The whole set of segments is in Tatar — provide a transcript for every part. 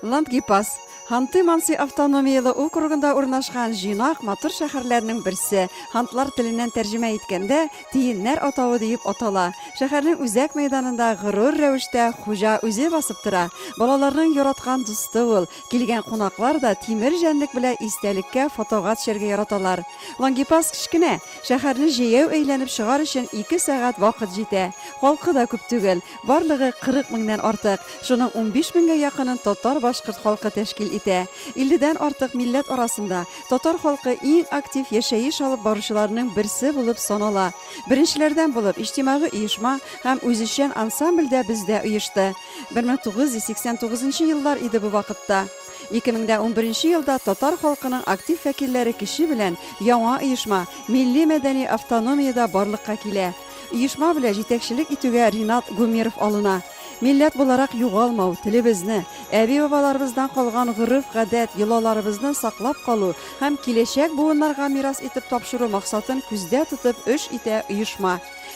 Лангепас, Ханты-Манси автономияле округында урнашкан җыйнак, матур шәһәрләрнең берсе. Хантлар теленнән тәрҗемә иткәндә, Тиеннәр атавы диеп атала. Шәһәрнең үзәк мәйданында горур рәвештә хуҗа үзе басып тора. Балаларның яраткан дусты ул. Килгән кунаклар да тимер җәнлек белән истәлеккә фотога төшәргә яраталар. Лангепас кечкенә, шәһәрне җәяү әйләнеп чыгар өчен ике сәгать вакыт җитә. Халкы да күп түгел, барлыгы 40 меңнән артык. Шуның 15 меңгә якынын татар-башкорт халкы тәшкил итә. Илледән артык милләт арасында татар халкы иң актив яшәеш алып баручыларның берсе булып санала. Беренчеләрдән булып иҗтимагый оешма һәм үзешчән ансамбль дә бездә оешты. 1989 еллар иде бу вакытта. 2011 елда татар халкының актив вәкилләре көче белән яңа оешма, милли-мәдәни автономия дә барлыкка килә. Оешма белән җитәкчелек итүгә Ринат Гумеров алына. Милләт буларак югалмау, телебезне, әби-бабаларыбыздан калган гореф-гадәт, йолаларыбызны саклап калу һәм киләчәк буыннарга мирас итеп тапшыру максатын күздә тотып эш итә оешма.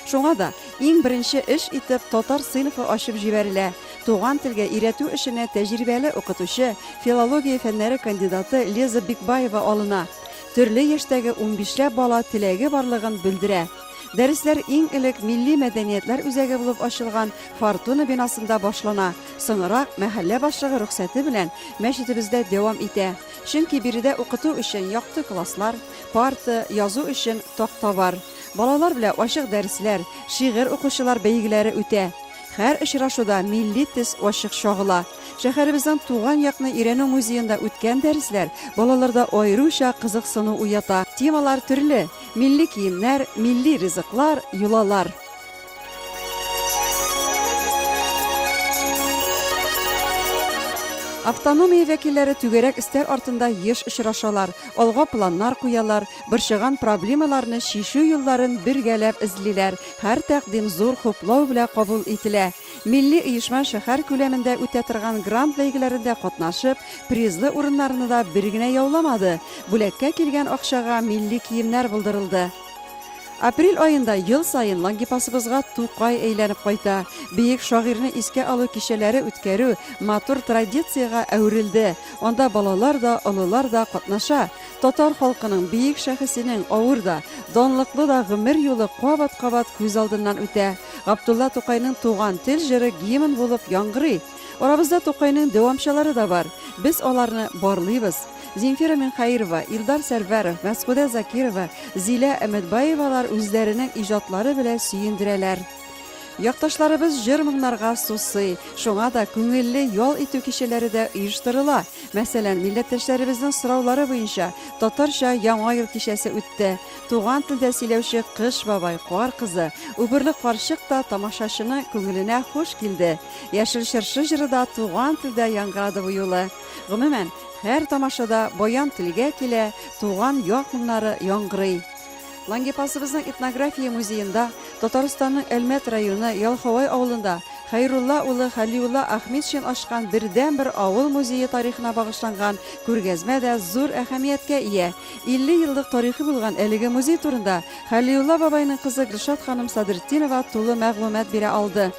Шуңа да, иң беренче эш итеп татар сыйныфы ачып җибәрелә. Туган телгә өйрәтү эшенә тәҗрибәле укытучы, филология фәннәре кандидаты Леза Бикбаева алына. Төрле яшьтәге унбишләп бала теләге барлыгын белдерә. Дәресләр иң элек Милли мәдәниятләр үзәге булып ачылган Фортуна бинасында башлана, соңрак, мәхәллә башлыгы рөхсәте белән, мәчетебездә дәвам итә. Чөнки биредә укыту өчен якты класслар, парта, язу өчен такта бар. Балалар белән ачык дәресләр, шигырь укучылар бәйгеләре үтә. Һәр очрашуда милли төс ачык чагыла. Шәһәребезнең туган якны өйрәнү музеенда үткән дәресләр балаларда аеруча кызыксыну уята. Темалар төрле, милли киемнәр, милли ризыклар, йолалар. Автономия вәкилләре түгәрәк өстәл артында еш очрашалар, алга планнар куялар, борчыган проблемаларны чишү юлларын бергәләп эзлиләр, һәр тәкъдим зур хуплау белән кабул ителә. Милли оешма шәһәр күләмендә үтә торган грант бәйгеләрендә катнашып, призлы урыннарны да бер генә яуламады, бүләккә килгән акчага милли киемнәр булдырылды. Апрель аенда ел саен Лангепасыбызга Тукай әйләнеп кайта. Бөек шагыйрьне искә алу кичәләре үткәрү матур традициягә әверелде. Анда балалар да, олылар да катнаша. Татар халкының бөек шәхесенең авыр да, данлыклы да гомер юлы кабат-кабат күз алдыннан үтә. Габдулла Тукайның Туган тел җыры гимн булып яңгырый. Арабызда Тукайның дәвамчылары да бар. Без аларны барлыйбыз. Земфира Минхәерова, Илдар Сәрвәров, Мәсгудә Закирова, Зилә Өметбаевалар үзләренең иҗатлары белән сөендерәләр. Якташларыбыз җыр-моңнарга сусый, шуңа да күңелле ял итү кичәләре дә оештырыла. Мәсәлән, милләттәшләребезнең сораулары буенча татарча Яңа ел кичәсе үтте. Туган телдә сөйләүче Кыш бабай, Кар кызы, Убырлы карчык та тамашачының күңеленә хуш килде. Яшел чыршы җыры да туган телдә яңгырады бу юлы. Гомумән, һәр тамашада баян телгә килә, туган як моңнары яңгырый. Лангепасыбызның этнография музеенда Татарстанның Әлмәт районы Ялховай авылында Хәйрулла улы Хәлиулла Ахметшин ачкан бердәнбер авыл музее тарихына багышланган күргәзмә дә зур әһәмияткә ия. 50 еллык тарихы булган әлеге музей турында Хәлиулла бабайның кызы Гөлшат ханым Садретдинова тулы мәгълүмат бирә алды.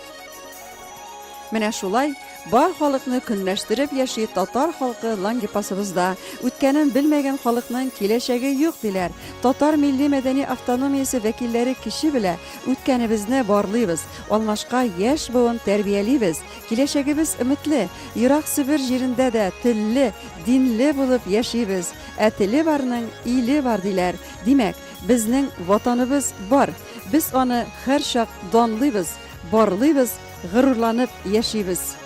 Менә шулай, бар халыкны көнләштереп яши татар халкы Лангепасыбызда. Үткәнен белмәгән халыкның киләчәге юк, диләр. Татар милли-мәдәни автономиясе вәкилләре кече белә, үткәнебезне барлыйбыз, алмашка яшь буын тәрбиялибез. Киләчәгебез өметле, ерак Себер җирендә дә телле, динле булып яшибез. Ә теле барның иле бар, диләр. Димәк, безнең Ватаныбыз бар. Без аны һәрчак данлыйбыз, барлыйбыз, горурланып яшибез.